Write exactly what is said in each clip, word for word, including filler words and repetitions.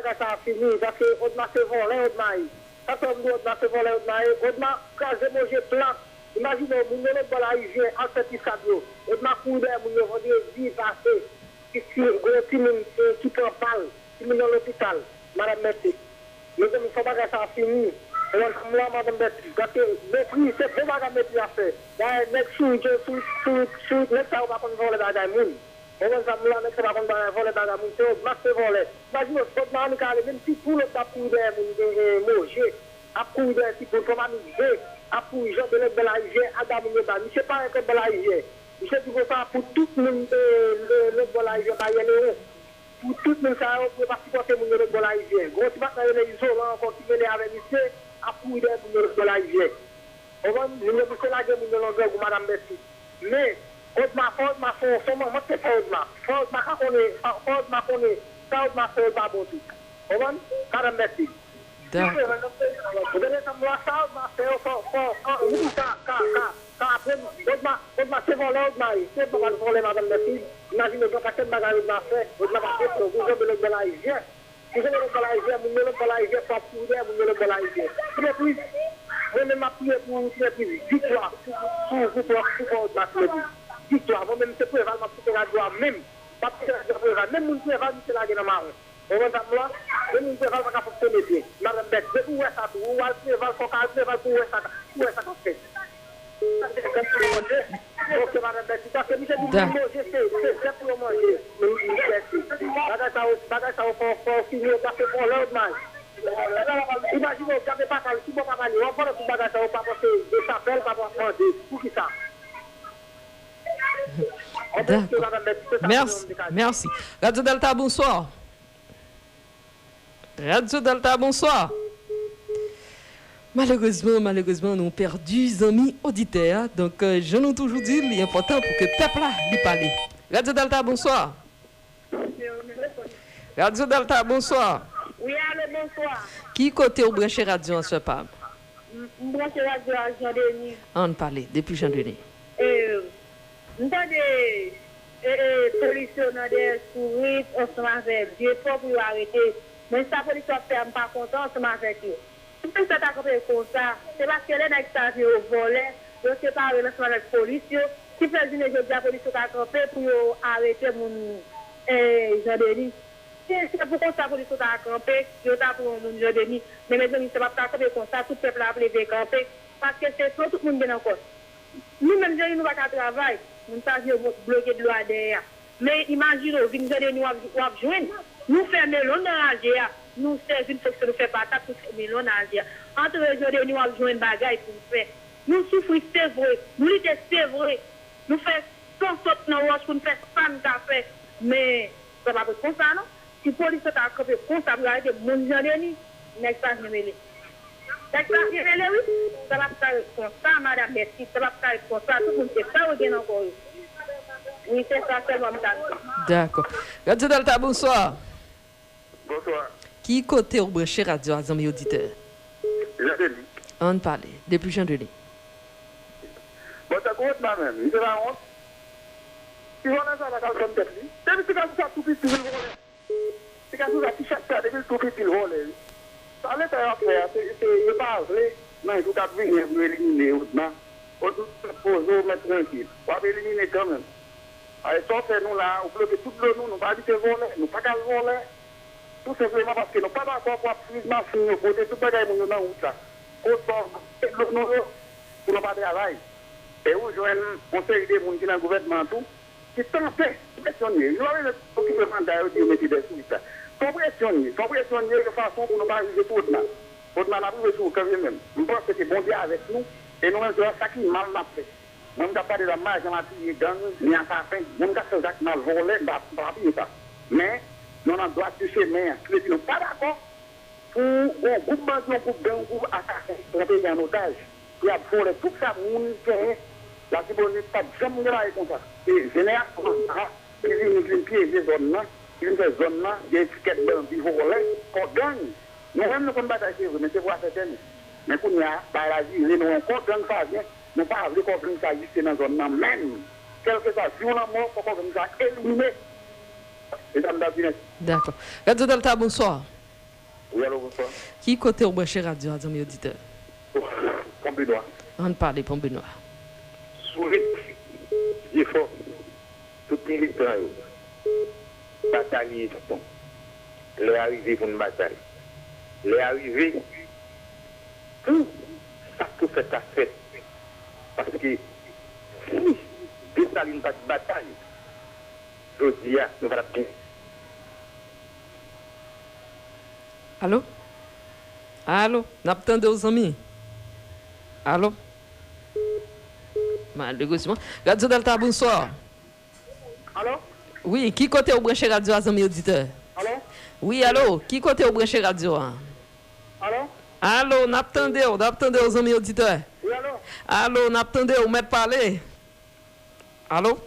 Bagay sa a fini, paske Odma se vòlè, Odma ye. Sa fè m di Odma se vòlè, Odma ye. Odma kraze Moje plat. Imajine w, moun yo lòt bò Lavizyen al fè pisad yo. Odma kouri dèyè moun yo vandredi pase. Ki, ki, gen yon timoun, eh, ki pran bal. Timoun nan lopital. Madanm Mèsi. Mezanmi, fò bagay sa a fini. Ou wè, fanm lan, madanm Bètis, gate, mepri, se bon bagay mepri ap fè. Dayè, nèg sourit yo, sourit, sourit, sourit, nèg sa yo pa konn vòlè bagay moun. Ou konprann sa m la, nèg sa pa konn bagay vòlè bagay moun, se Odma k se vòlè. Imajine w, si Odma annik ale, menm ti poul Odma ap kouri dèyè moun, e, e, Moje, ap kouri dèyè ti poul, fanm annik ve, ap kouri jan de lòt bò Lavizyen, al ba moun yo bal. Misye parèt lòt bò Lavizyen. Misye di konsa pou tout moun, e, e, lòt bò Lavizyen, Baryè Lewon. Pou tout moun sa yo, pou yo pa sipòte moun yo lòt bò Lavizyen. Gen yon ti patnè rele Izolan ankò ki mele avè misye, ap kouri dèyè moun yo lòt bò Lavizyen. Ou konprann? Moun yo pou se lage moun yo nan grangou, madanm Bèti. Men, Odma, fò Odma fè yon, fò manman te fè Odma. Fò Odma ka konnen, fò, fò Odma konnen, sa Odma fè yo pa bon tou. Ou konprann? Madanm Bèti. Dakò. Ou konnen sa, mwa sa Odma fè yo, fò, fò, fò, ou ka, ka, ka, ka aprann. Odma, Odma se vòlè, Odma ye. Se Odma pa t vòlè, madanm Bèti. Imajine w gen pakèt bagay Odma fè. Odma pa t fè, ou janbe lòt bò Lavizyen. Pou se lòt bò Lavizyen, moun yo lòt bò Lavizyen, fò ap kouri dèyè moun yo lòt bò Lavizyen. Ti mepri, mwen menm m ap priye pou ou, ti mepri, viktwa pou, pou, pou, pou, pou, pou Odma, ti mepri. Viktwa, mwen menm se Preval m ap koute radyo a menm. M ap koute radyo a Preval, menm moun Preval misye lage nan mawon. Ou konprann sa m la? Menm moun Preval pa ka fonksyone byen. Madanm Bèt, depi w wè sa tou, ou al Preval, fò w ka al Preval pou w wè sa, pou w wè sa k ap fèt. Ok, madanm Bèti, paske misye di moun manje, se, se zèb pou yo manje. Bagay sa yo, bagay sa yo fò, fò fini, yo pase fò lòd may. Imajine w gade papa l, ki bò papa l ye, w ap vòlè tout bagay sa yo, pa panse de chapèl, pa panse manje. Poukisa? Dakò. Mèsi, mèsi. Radyo Delta, bonswa. Radyo Delta, bonswa. Malerezman, malerezman, nou pèdi zanmi oditè a. Donk, euh, jan nou toujou di, li enpòtan pou ke pèp la, li pale. Radyo Delta, bonswa. Radyo Delta, bonswa. Wi, alo, bonswa. Ki kote ou branche radyo an, sè pa m? M, m branche radyo a Jan Deni. Ann pale, depi Jan Deni. E, m tande, e, e, polis yo nan dèyè sourit ansanm avè Dyepo pou yo arete. Men sa polis yo ap fè a, m pa kontan ansanm avèk yo. Si polis yo ta kanpe konsa, se paske lè nèg sa yo vòlè, yo separe l ansanm avèk polis yo, ki fè jounen jodi a polis yo ta kanpe pou yo arete moun, e, Jan Deni. Si se pou konsa polis yo ta kanpe, yo ta pran yon moun Jan Deni. Men mezanmi, sa p ap ta kanpe konsa, tout pèp la ap leve kanpe. Paske se son tout moun gen nan kò l. Nou menm Jan Deni nou pa ka travay. Moun sa vin yo bloke dlo a dèyè a. Men imajine w, vin Jan Deni w ap, w ap jwenn. Nou fè melon nan raje a. Nou sèvi l, fòk se nou fè patat, nou fè melon nan raje a. Antre Jan Deni w ap jwenn bagay pou w fè. Nou soufri, se vre. Nou lite, se vre. Nou fè san sot nan wòch pou n fè sa n ka fè. Men, sa p ap ret konsa, non. Si polis yo ta kanpe konsa pou yo arete moun Jan Deni, nèg sa byen mele. Nèg sa byen mele, wi. Sa p ap ka ret konsa, madanm Bèti. Sa p ap ka ret konsa. Tout moun se sa yo gen nan kò yo. Wi, se sa sèlman m ta di. Dakò. Radyo Delta, bonswa. Bonswa. Ki kote ou branche radyo a, zanmi oditè? Jan Deni. Ann pale. Depi Jan Deni. Bon, tankou Odma menm, misye pa wont. Ti vòlè sa pa ka al sòt tèt li. Depi ti gason sa tou piti, li vòlè. Ti gason sa, ti chat sa, depi l tou piti, l vòlè, wi. Sa Leta yo ap fè a, se, se, yo pa vle nan jou k ap vini an pou yo elimine Odma. Odma, poze w, mèt trankil. W ap elimine kanmenm. Ay, sa w fè nou la, ou bloke tout dlo nou, nou pa abite vòlè, nou pa ka al vòlè. Tou senpleman paske nou pa dakò pou w ap friz machin yo, bwote tout bagay moun yo nan wout la. Kote w bloke dlo nou yo, pou nou pa travay. E ou jwenn yon seri de moun ki nan gouvènman an tou, ki tante, se presyon l ye. Yo pa bezwen okipe manda yo di yo mete dèyè sourit la. Se yon presyon l ye, se yon presyon l ye, yon fason pou nou pa rive sou Odma. Odma, n ap rive sou ou kanmenm. M panse ke Bondye avèk nou, e nou menm se yon sa ki mal n ap fè. Mwen, m t ap pale la, m pa janm apiye gang, ni asasen. Moun k ap fè zak mal, vòlè, m pa, m pa apiye sa. Men, nou nan dwat di chemen an. Ki vle di nou pa dakò pou yon gwoup bandi, yon gwoup gang, yon gwoup asasen pran peyi an otaj, pou y ap vòlè tout sa moun genyen. Latibonit pa t janm gen bagay konsa. Se jenerasyon sa a ki vini, ki vin pyeje zòn nan, ki vin fè zòn nan gen etikèt bandi, vòlè, kò gang. Nou menm, nou konn batay, se vre, men se pou afè tè nou. Men kounye a, bagay la vire, nou yon kò gang sa vyen, nou pa vle kò gang sa egziste nan zòn nan menm. Kèlkeswa, si w lanmò, fò kò gang sa elimine. Se sa m t ap di, mèsi. Dakò. Radyo Delta, bonswa. Wi, alo, bonswa. Ki kote w branche radyo a, zanmi oditè? Pon Benwa. Ann pale, Pon Benwa. Sourit, Vyefò, tout militan yo, batay li eston. Lè a rive pou n batay. Lè a rive pou sa k pou fèt la fèt. Paske si Desalin pa t batay, jodi a, nou pa t ap gen. Alo? Alo? N ap tande w, zanmi? Alo? Malerezman. Radyo Delta, bonswa. Alo? Wi, ki kote w branche radyo a, zanmi oditè? Alo? Wi, alo, ki kote w branche radyo a? Alo? Alo, n ap tande w, n ap tande w, zanmi oditè. Wi, alo? Alo, n ap tande w, mèt pale. Alo?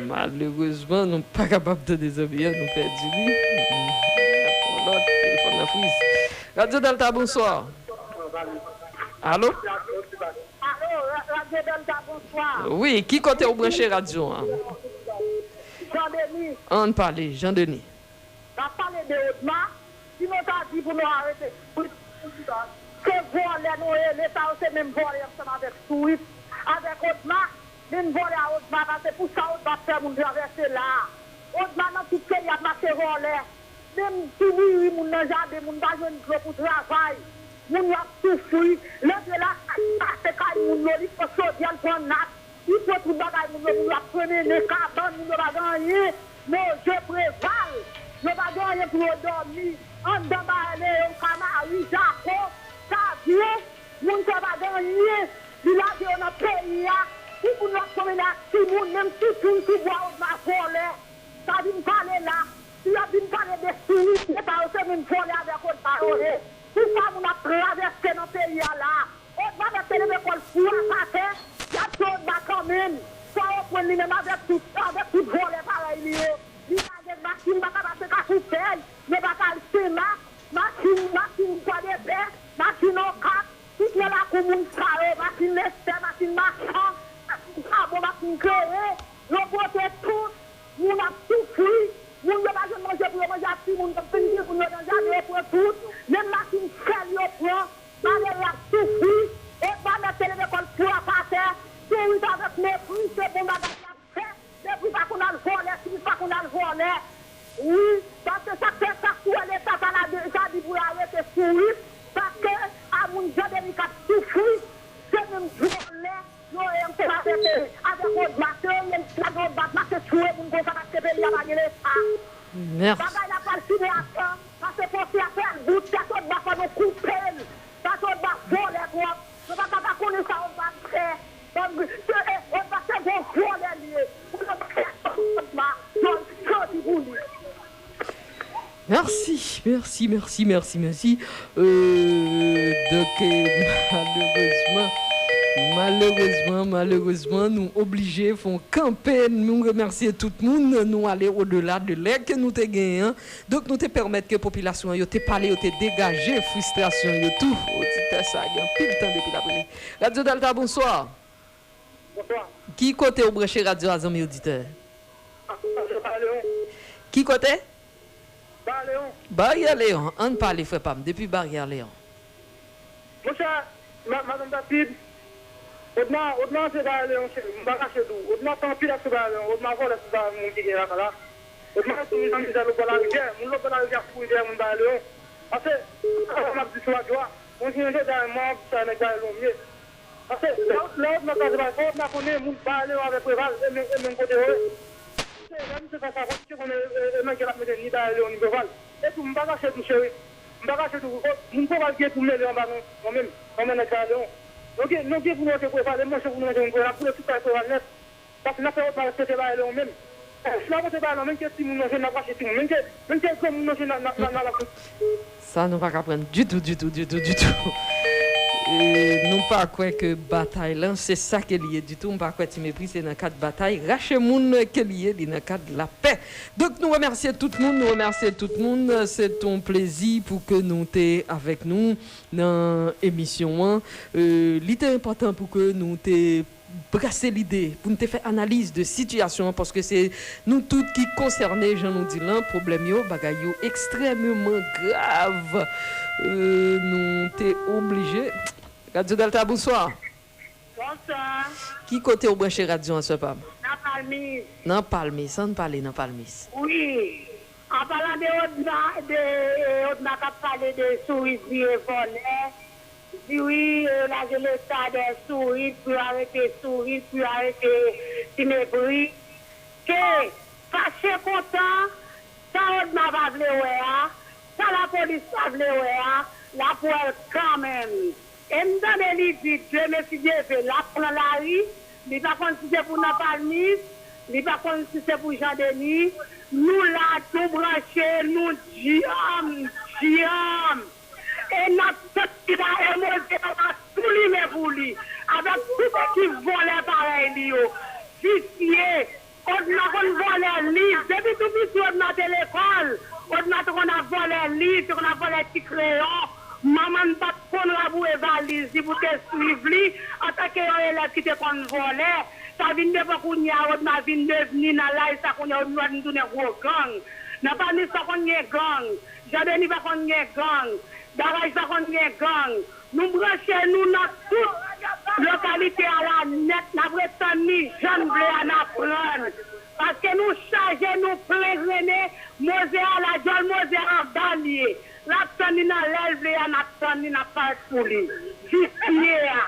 Malerezman, nou pa kapab tande zanmi an, nou pèdi li. Lòt, telefòn nan friz. Radyo Delta, bonswa. Alo? Alo, Ra-, Radyo Delta, bonswa. Wi, ki kote w branche radyo an? Jean Denis. Ann pale, Jean Denis. N ap pale de Odma. Si nou ta di pou nou arete, se vòlè nou ye, leta yo se menm vòlè ansanm avèk sourit, avèk Odma, menm vòlè a Odma, paske pou sa Odma ap fè moun travèse la a. Odma nan tout peyi ap mache vòlè. Menm tibiri moun nan jaden, moun pa jwenn dlo pou travay. Moun yo ap soufri. L antre lakay, pase kay moun yo, li pran chodyè, l pran nat. Li pran tout bagay moun yo, moun yo ap trennen nan kabann, moun yo pa gen anyen. Monje Preval, yo pa gen anyen pou yo dòmi. Anndan Bay Leyon, Kanari, Jako, Savyen, moun sa yo pa gen anyen. Li lage yo nan peyi a. Pou moun yo ap promennen ak timoun, menm si tou sou bwa Odma vòlè. Sa vin pale la, si y ap vin pale de sourit, se pa yo se menm vòlè avèk Odma yo ye. Pou sa moun ap travèse nan peyi a la. Odma mèt te leve kò l fou ak atè, y ap fè Odma kanmenm. Fò yo pran li menm avèk tout, avèk tout vòlè parèy li yo. Li pa gen machin, pa ka pase Kafoufèy, yo pa ka al Senmak, machin, machin Kwadèpè, machin Okap, tout nan lakou moun sa yo, machin Lestè, machin Machan, machin Kabon, machin Kleren, yo pote tout. Moun ap soufri. Moun yo pa jwenn manje pou yo manje ak timoun yo, fin timoun yo nan jaden, yo pran tout. Menm machin sèl yo pran. Malere ap soufri. Odma mèt te leve kò l fou ak atè. Sourit avèk mepri, se bon bagay l ap fè. Mepri pa konn al vòlè, sourit pa konn al vòlè. Wi, paske sa k fè sa, si w wè leta ta la deja di pou l arete sourit, paske a moun Jan Deni k ap soufri, se menm vòlè. Yo ye ansanm avèk, avèk Odma, se yo menm ki lage Odma ap mache tchoure moun konsa paske peyi a pa gen leta. Mèsi. Bagay la pral fini a tan, paske pwosè a pral bout, tèt Odma fò nou koupe l. Paske Odma vòlè twòp. Nou pa ka pa konnen sa Odma ap fè. Donk, se, e, Odma se gwo vòlè li ye. Pou nou fè Odma, yo santi pou li. Mèsi, mèsi, mèsi, mèsi, mèsi. Euh, donk, euh, malerezman, malerezman, malerezman, nou oblije fè yon kanpe. Nou remèsye tout moun. Nou ale odela de lè ke nou te genyen an. Donk, nou te pèmèt ke popilasyon an, yo te pale, yo te degaje fristrasyon yo tou. Oditè sa gen anpil tan depi l ap rele. Radyo Delta, bonswa. Bonswa. Ki kote w branche radyo a, zanmi oditè? Ba Leyon. Ki kote? Ba Leyon. Baryè Leyon. Ann pale, frè pa m, depi Baryè Leyon. Monchè, ma-, madanm David, Odma, Odma se Baryè Leyon, cheri, m pa kache di w. Odma fè anpil ak sou Baryè Leyon. Odma vòlè sou Baryè moun ki gen lakay la. Odma ret sou mizè, mizè lòtbò larivyè. Moun lòtbò larivyè ap kouri dèyè moun Baryè Leyon. Paske, sa m ap di sou radyo a, mwen jounen jodi a, mwen ap di sa nèg Baryè Leyon m ye. Paske lè, lè Odma kraze Baryè, fò Odma konnen moun Baryè Leyon avèk Preval, e menm, e menm kote yo ye. Paske lè misye fè sa, fò misye konnen, e, e, e nan gè l ap mete ni Baryè Leyon, ni Preval. E tou, m pa kache tou, cheri. M pa kache tou, o, moun Preval gen pou mele anba non, mwen menm, mwen menm nèg Baryè Leyon. Nou gen, nou gen pou nou manje Preval, e manje pou nou manje moun Preval, n ap boule tout kay Preval nèt. Paske n ap fè Odma respekte Baryè Leyon menm. E, si n ap monte Baryè Leyon, menm ke timoun nan jwenn, n ap rache timoun. Menm ke, menm ke granmoun nan jwenn, n ap, n ap, n ap, n ap, n ap. Sa nou pa ka prann ditou, ditou, ditou, ditou. E, nou pa kwè ke batay lan, se sa ke li ye ditou. M pa kwè Ti Mepri se nan kad batay rache moun ke li ye, li nan kad lapè. Donk, nou remèsye tout moun, nou remèsye tout moun. Se t on plezi pou ke nou te avèk nou nan emisyon an. E, li te enpòtan pou ke nou te brase lide, pou n te fè analiz de sitiyasyon an, paske se nou tout ki konsène, jan nou di lan, pwoblèm yo, bagay yo ekstrèmeman grav. Euh, nou te oblije. Radio Delta, bonswa. Bonswa. Ki kote w branche radyo an, sè pa m? Nan Palmis. Nan Palmis, ann pale nan Palmis. Wi. An palan de Odma, de, eh, Odma k ap pale de sourit vire vòlè, di wi, eh, yo lage leta dèyè sourit pou yo arete sourit, pou yo arete ti mepri. Ke fache kontan, sa Odma pa vle wè a, sa lapolis pa vle wè a, l ap wè l kanmenm. E m tande li di, demen si Dye vle, l ap pran lari, li pa konn si se pou nan Palmis, li pa konn si se pou Jan Deni. Nou la, nou branche, nou djanm, djanm. E n ap tann li la, e Moze a va tou limen pou li. Avèk tout ekip vòlè parèy li yo. Visye. Odma konn vòlè liv. Depi tou piti, Odma te lekòl. Odma te konn ap vòlè liv, te konn ap vòlè ti kreyon. Manman n pa t konn raboure valiz li pou te swiv li antanke yon elèv ki te konn vòlè. Sa vin devan kounye a, Odma vin devni nan laj sa kounye a, Odma vin tounen gwo gang. Nan Palmis pa konn gen gang. Jan Deni pa konn gen gang. Garaj pa konn gen gang. Nou branche nou nan tout lokalite a la nèt, n ap ret tann li jan n vle a n ap pran l. Paske nou chaje, nou plen grennen, Moze a la, djòl Moze a anba l ye. L ap tann li nan lè l vle a, n ap tann li, n ap parèt pou li. Visye a.